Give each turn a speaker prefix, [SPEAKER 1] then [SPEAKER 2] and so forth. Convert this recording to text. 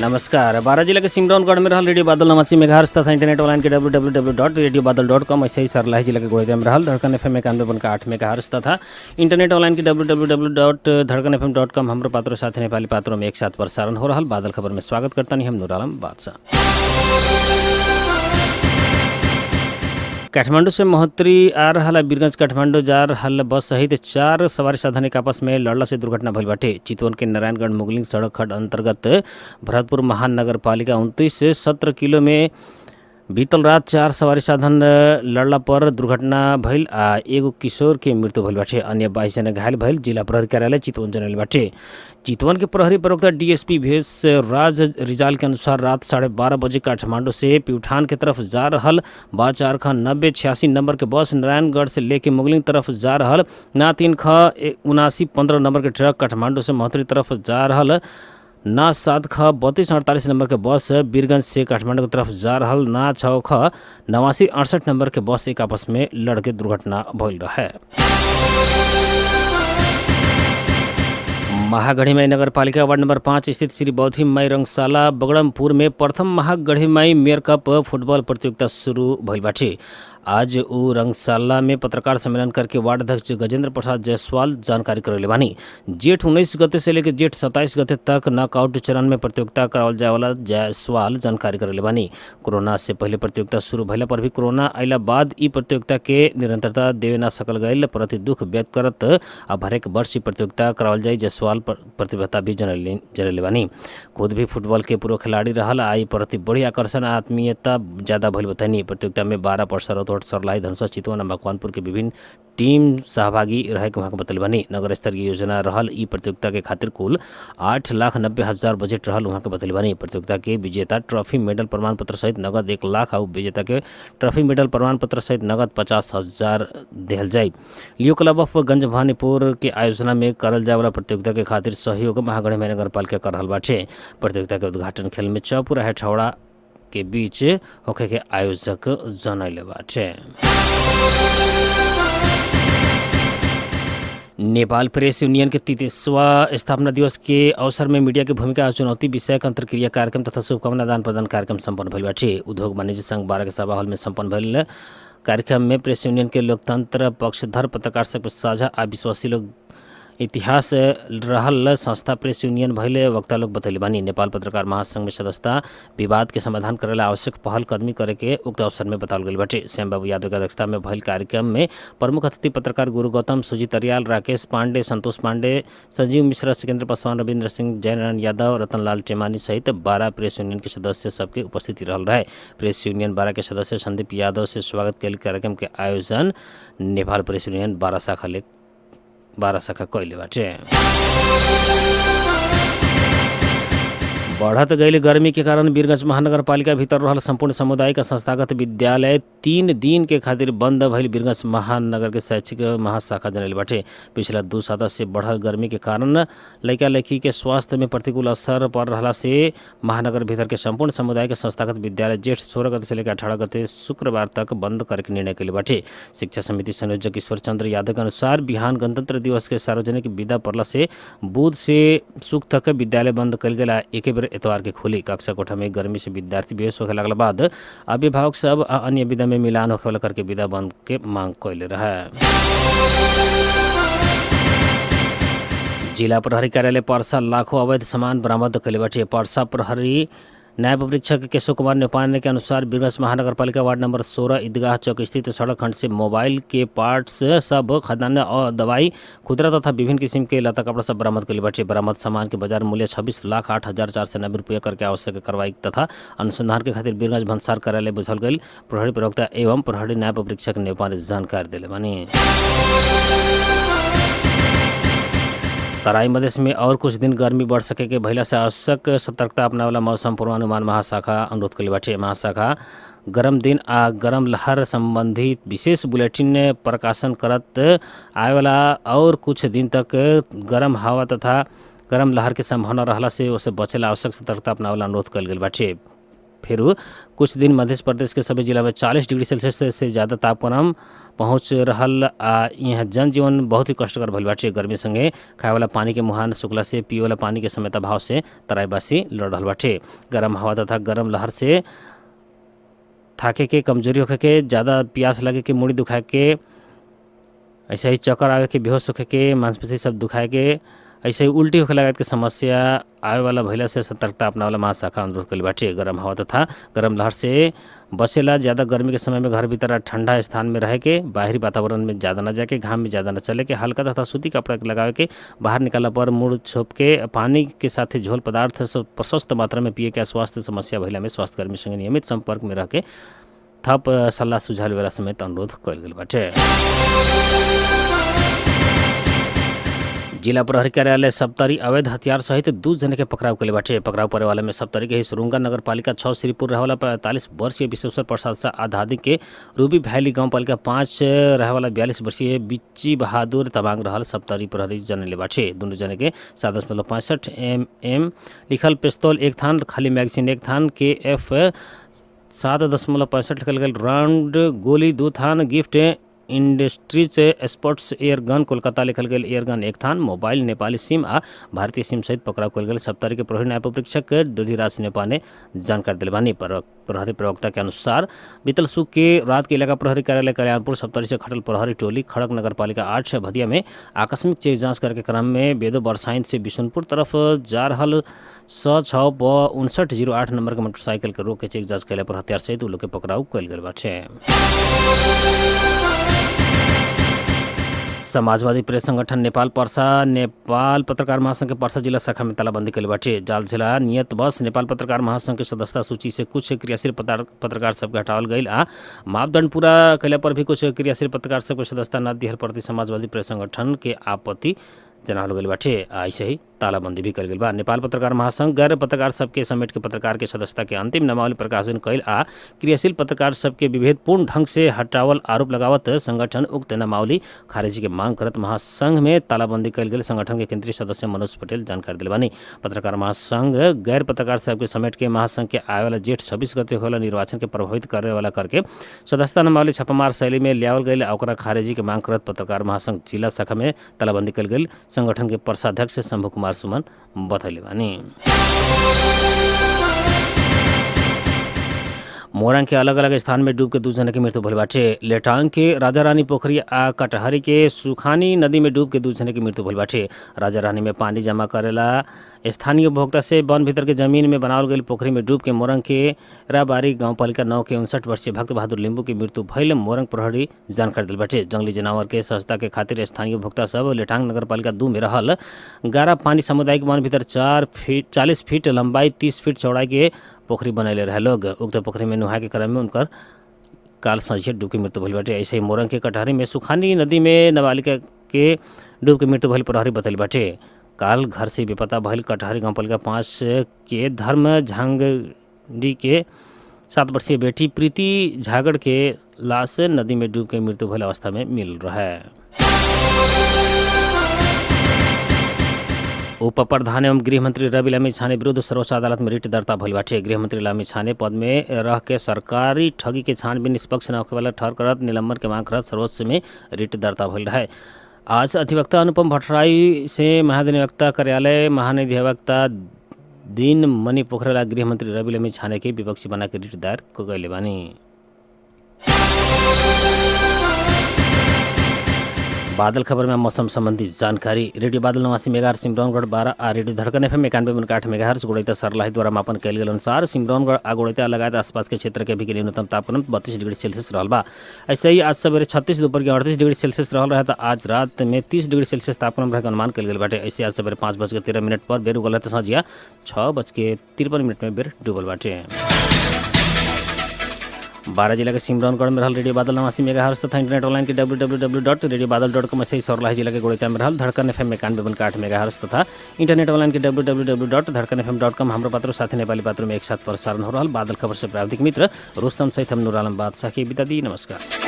[SPEAKER 1] नमस्कार। बारह जिला के सिमरौनगढ़ में रहल रेडियो बादल 89 मेगाहर्ट्ज तथा इंटरनेट ऑनलाइन के www.radiobadal.com। ऐसे ही सरलाही जिला के गोड़िया में रहल धड़कन एफएम 91.8 मेगाहर्ट्ज तथा इंटरनेट ऑनलाइन के www.धड़कनfm.com हमरो पात्रो साथ नेपाली पात्रों में एक साथ प्रसारण हो रहल बादल खबर में स्वागत करता हम नूर आलम बादशाह। काठमांडू से महोत्तरी आ रहल वीरगंज काठमांडू जा रहल बस सहित चार सवारी साधन एक आपस में लड़ला से दुर्घटना भइल बाटे। चितवन के नारायणगढ़ मुगलिंग सड़क खंड अंतर्गत भरतपुर महानगर पालिका 29 से 17 किलो में बीतल रात चार सवारी साधन लड़ला पर दुर्घटना भइल आ एगो किशोर के मृत्यु भइल बाटे। अन्य 22 जना घायल भइल जिला प्रहरी कार्यालय चितवन जनल बाटे। चितवन के प्रहरी प्रवक्ता डीएसपी भेष राज रिजाल के अनुसार रात 12:30 बजे काठमांडू से प्यूठान के तरफ जा रहल बा 4 ख 9086 नंबर के बस नारायणगढ़ से लेके मुगलिंग तरफ जा रहल ना 3 ख 7915 नंबर के ट्रक काठमांडू से महोत्तरी तरफ जा रहल ना 7 ख 3248 नंबर के बस वीरगंज से काठमांडू के तरफ जा रहल ना 6 ख 8968 नंबर के बस एक आपस में लड़के दुर्घटना भइल रहे। महागढ़ीमाई नगरपालिका वार्ड नंबर 5 स्थित श्री बौद्धि माई रंगशाला बगड़मपुर में प्रथम महागढ़ीमाई मेयर कप फुटबॉल प्रतियोगिता शुरू भइल बाटे। आज ऊ रंगशाला में पत्रकार सम्मेलन करके वार्ड अध्यक्ष गजेंद्र प्रसाद जायसवाल जानकारी करैले बानी। जेठ 19 गते से लेकर जेठ 27 गते तक नॉकआउट चरण में प्रतियोगिता करावल जाए वाला जायसवाल जानकारी करैले बानी। कोरोना से पहले प्रतियोगिता शुरू भइला पर भी कोरोना अइला बाद ई प्रतियोगिता के निरंतरता देवे ना सकल गईल प्रति दुख व्यक्त करत अब हरेक वर्ष ई प्रतियोगिता करावल जाई जायसवाल प्रतिबद्धता भी जनैले जनैले बानी। खुद भी फुटबॉल के पूर्व खिलाड़ी रहल आ ई प्रति बड़ी आकर्षण आ आत्मीयता ज्यादा भइल बतैनी। प्रतियोगिता में 12 पर्सा, रौतहट, सर्लाही, धनुषा, चितवन आ मकवानपुर के विभिन्न टीम सहभागी रहे के वहाँ के बतैले बानी। नगर स्तरीय योजना रहल ई प्रतियोगिता के खातिर कुल 8,90,000 बजट रहल वहाँ के बतैले बानी। प्रतियोगिता के विजेता ट्रॉफी मेडल प्रमाण पत्र सहित नगद 1 लाख आ विजेता के ट्रॉफी मेडल प्रमाण पत्र सहित नगद 50,000 देहल जाई। लियो क्लब ऑफ गंज भवानीपुर के आयोजना में करल जाए वाला प्रतियोगिता के खातिर सहयोग महागढ़ी नगरपालिका कर रहल बाटे। प्रतियोगिता के उद्घाटन खेल में चौपुर हेठौड़ा के बीच होखे के आयोजक जनैले बाटे। नेपाल प्रेस यूनियन के 33वां स्थापना दिवस के अवसर में मीडिया के भूमिका और चुनौती विषयक अंतर्क्रिया कार्यक्रम तथा शुभकामना दान प्रदान कार्यक्रम सम्पन्न भइल बाटे। उद्योग वाणिज्य संघ 12 के सभा हॉल में सम्पन्न भइल कार्यक्रम में प्रेस यूनियन के लोकतंत्र पक्षधर पत्रकार सब साझा आ विश्वासी लोग इतिहास रहल संस्था प्रेस यूनियन भइले वक्ता लोग बतैले बानी। नेपाल पत्रकार महासंघ में सदस्यता विवाद के समाधान करेला आवश्यक पहल कदमी करे के उक्त अवसर में बतावल गेल बाटे। श्याम बाबू यादव के अध्यक्षता में भइल कार्यक्रम में प्रमुख अतिथि पत्रकार गुरु गौतम, सुजीत अरियाल, राकेश पांडे, संतोष पांडे, संजीव मिश्रा, सिकेंद्र पासवान, रविन्द्र सिंह, जयनारायण यादव, रतनलाल टेमानी सहित 12 प्रेस यूनियन के सदस्य सबके उपस्थिति रहल रहे। प्रेस यूनियन 12 के सदस्य संदीप यादव से स्वागत कैल कार्यक्रम के आयोजन नेपाल प्रेस यूनियन 12 शाखा ले 12 शाखा कैले बाटे। बढ़त गईल गर्मी के कारण वीरगंज महानगरपालिका भीतर रहल संपूर्ण सामुदायिक संस्थागत विद्यालय 3 दिन के खातिर बंद भइल वीरगंज महानगर के शैक्षिक महाशाखा जनैले बाटे। पिछला 2 साता से बढ़ल गर्मी के कारण लइका लइकी के स्वास्थ्य में प्रतिकूल असर पड़ रहला से महानगर भीतर के संपूर्ण सामुदायिक संस्थागत विद्यालय जेठ 16 गते से लेकर 18 गते शुक्रवार तक बंद करे के निर्णय कैले बाटे। शिक्षा समिति संयोजक ईश्वर चंद्र यादव के अनुसार बिहान गणतंत्र दिवस के सार्वजनिक विदा पड़ला से बुध से शुक्र तक विद्यालय बंद कल गेल। एके बेर एतवार के खुली। कक्षा कोठा में गर्मी से विद्यार्थी बेहोश होखे लगला बाद अभिभावक सब आ अन्य विधा में मिलान होखे वाला करके विदा बंद के मांग कैले रहे। जिला प्रहरी कार्यालय पर्सा लाखों अवैध सामान बरामद कैले बाटे। पर्सा प्रहरी नायब परीक्षक केशव कुमार नेपाल के अनुसार वीरगंज महानगरपालिका वार्ड नंबर 16 ईदगाह चौक स्थित सड़क खंड से मोबाइल के पार्ट्स सब, खाद्यान्न और दवाई, खुदरा तथा विभिन्न किस्म के लता कपड़ा सब बरामद कैले बाटे। बरामद सामान के बाजार मूल्य 26,08,490 रुपया करके आवश्यक कार्रवाई तथा अनुसंधान के खातिर वीरगंज भन्सार कार्यालय बुझल गई प्रहरी प्रवक्ता एवं प्रहरी नायब परीक्षक नेपाल जानकारी दिले बानी। तराई मधेश में और कुछ दिन गर्मी बढ़ सके के भइला से आवश्यक सतर्कता अपनावेला मौसम पूर्वानुमान महाशाखा अनुरोध कैले बाटे। महाशाखा गरम दिन आ गरम लहर संबंधी विशेष बुलेटिन प्रकाशन करत आएवाला और कुछ दिन तक गरम हवा तथा गरम लहर के संभावना रहला से उसे बचेला आवश्यक सतर्कता अपनावेला अनुरोध कल गेल बाटे। फिर कुछ दिन मध्य प्रदेश के सभी जिला में 40 डिग्री सेल्सियस से ज़्यादा तापक्रम पहुँच रहल आ यहाँ जनजीवन बहुत ही कष्टकर भइल बाटे। गर्मी संगे खाए वाला पानी के मुहान सुखला से पिए वाला पानी के समय अभाव से तराईवासी लड़ रहल बाटे। गर्म हवा तथा गर्म लहर से थाके के, कमजोरी होखे के, ज़्यादा प्यास लगे के, मुड़ी दुखाए के, ऐसे ही चक्कर आवे के, बेहोश होखे के, मांसपेशी सब दुखाए के, ऐसे ही उल्टी होखे लगायत के समस्या आवे वाला भइला से सतर्कता अपनावेला महाशाखा अनुरोध कइले बाटे। गरम हवा तथा गरम लहर से बचेला ज़्यादा गर्मी के समय में घर भीतर ठंडा स्थान में रह के, बाहरी वातावरण में ज़्यादा न जाके, घाम में ज़्यादा न चले के, हल्का तथा सूती कपड़ा के लगावे के, बाहर निकलला पर मुँह छोप के, पानी के साथे झोल पदार्थ सब प्रशस्त मात्रा में पिए के, स्वास्थ्य समस्या भइला में स्वास्थ्यकर्मी संगे नियमित संपर्क में रह के थप सल्लाह सुझाव लेवेला समेत अनुरोध कइल गेल बाटे। जिला प्रहरी कार्यालय सप्तरी अवैध हथियार सहित 2 जने के पकड़ाव कइले बाटे। पकड़ाव परे वाला में सप्तरी के ही सुरुंगा नगर पालिका 6 श्रीपुर रहेवाला 45 वर्षीय विश्वेश्वर प्रसाद शाह आधादी के रूबी भैली गांव पालिका 5 रहेवाला 42 वर्षीय बिच्ची बहादुर तमांग रहल सप्तरी प्रहरी जनले बाटे। दुनू जने के 7.65 mm लिखल पिस्तौल 1 थान, खाली मैगजीन 1 थान, KF 7.65 लिखल गेल राउंड गोली 2 थान, gift industries sports air gun Kolkata लिखल गेल एयर गन 1 थान, मोबाइल नेपाली सिम आ भारतीय सिम सहित पकड़ाव कयल गेल सप्तरी के प्रहरी नायब उपरीक्षक दुधिराज नेपा ने जानकारी दिले बानी। प्रहरी प्रवक्ता के अनुसार बीतल सुख के रात के इलाका प्रहरी कार्यालय कल्याणपुर सप्तरी से खटल प्रहरी टोली खड़क नगर पालिका 8 भदिया में आकस्मिक चेक जांच करके क्रम में बेदो बरसाइन से बिशुनपुर तरफ जा रहल 6 ब 5908 नंबर के मोटरसाइकिल के रोक के चेक जांच कैला पर हथियार सहित उ लोग के पकड़ाव कयल गेल बाटे। समाजवादी प्रेस संगठन नेपाल पर्सा नेपाल पत्रकार महासंघ के पर्सा जिला शाखा में तालाबंदी कइले बाटे। जाल जिला नियत बस नेपाल पत्रकार महासंघ के सदस्यता सूची से कुछ क्रियाशील पत्रकार सबके हटावल गईल आ मापदंड पूरा कैला पर भी कुछ क्रियाशील पत्रकार सबके सदस्यता न दिहल प्रति समाजवादी प्रेस संगठन के आपत्ति जनावल गइल बाटे। ऐसे ही तालाबंदी भी कल गेल बा। नेपाल पत्रकार महासंघ गैर पत्रकार सबके समेट के पत्रकार के सदस्यता के अंतिम नामावली प्रकाशन कइल आ क्रियाशील पत्रकार सबके विभेदपूर्ण ढंग से हटावल आरोप लगावत संगठन उक्त नामावली खारिजी के मांग करत महासंघ में तालाबंदी कइल गेल संगठन के केंद्रीय सदस्य मनोज पटेल जानकारी दिले बानी। पत्रकार महासंघ गैर पत्रकार सबके समेट के महासंघ के आए वाला जेठ 26 गते होला निर्वाचन के प्रभावित करे वाला करके सदस्यता नामावली छापामार शैली में लियावल गइल आ ओकरा खारिजी के मांग करत पत्रकार महासंघ जिला शाखा में तालाबंदी कइल गेल संगठन के पर्साध्यक्ष शंभु कुमार सुमन बतैले बानी। मोरंग के अलग अलग स्थान में डूब के 2 जना के मृत्यु भइल बाटे। लेटांग के राजा रानी पोखरी आ कटहरी के सुखानी नदी में डूब के 2 जना के मृत्यु भइल बाटे। राजा रानी में पानी जमा करेला स्थानीय उपभोक्ता से वन भीतर के जमीन में बनावल गेल पोखरी में डूब के मोरंग के राबारी गांव पालिका 9 के 59 वर्षीय भक्त बहादुर लिम्बू की मृत्यु भइल मोरंग प्रहरी जानकारी दिल बाटे। जंगली जानवर के सहजता के खातिर स्थानीय उपभोक्ता सब लेटांग नगर पालिका 2 में रहल गारा पानी सामुदायिक वन भीतर 40 फीट लंबाई 30 फीट चौड़ाई के पोखरी बनैले रहे लोग। उक्त पोखरी में नुहाए के क्रम में उनकर काल संझिया डूब के मृत्यु भइल बाटे। ऐसे ही मोरंग के कटहरी में सुखानी नदी में नाबालिका के डूब के मृत्यु भइल प्रहरी बतैले बाटे। काल घर से बेपता भइल कटहरी गांव पालिका 5 के धर्म झांगडी के 7 वर्षीय बेटी प्रीति झागड़ के लाश नदी में डूब के मृत्यु भइल अवस्था में मिल रहा है। उप प्रधान एवं गृहमंत्री रवि लामिछाने विरुद्ध सर्वोच्च अदालत में रिट दर्ता भइल बाटे। गृहमंत्री लामिछाने पद में रह के सरकारी ठगी के छानबीन निष्पक्ष न होखे वाला ठहर करत निलंबन के मांग करत सर्वोच्च में रिट दर्ता भइल रहे। आज अधिवक्ता अनुपम भट्टराई से महाधिवक्ता कार्यालय महानिधिवक्ता दीन मणि पोखरेला गृहमंत्री रवि लामिछाने के विपक्षी बना के रिट दायर कैले बानी। बादल खबर में मौसम संबंधी जानकारी। रेडियो बादल 89 मेगाहर्ट्ज सिमरौनगढ़ 12 आ रेडियो धड़कन एफएम 91.8 मेगाहर्ट्ज गोड़ैता सरलाही द्वारा मापन कयल गेल अनुसार सिमरौनगढ़ आ गोड़ैता लगायत आसपास के क्षेत्र के भी न्यूनतम तापक्रम 32 डिग्री सेल्सियस रहल बा। ऐसे ही आज सवेरे 36 दोपहर के 38 डिग्री सेल्सियस रहल रहे त आज रात में 30 डिग्री सेल्सियस तापक्रम रहे के अनुमान कयल गेल बाटे। ऐसे आज सवेरे 5:13 पर बेर उगल त संझिया 6:53 में बेर डूबल बाटे। 12 जिला के सिमरौनगढ़ में रहल रेडियो बादल 89 मेगाहर्ट्ज तथा इंटरनेट ऑनलाइन के www.radiobadal.com ऐसे ही सर्लाही जिला के गोड़ैता में रहल धड़कन एफएम 91.8 मेगाहर्ट्ज तथा इंटरनेट ऑनलाइन के www.धड़कनfm.com हाम्रो पात्रो साथै नेपाली पात्रो में एक साथ प्रसारण हो रहल बादल खबर से प्राविधिक मित्र रुस्तम सहित हम नूर आलम बादशाह के बिदा दी। नमस्कार।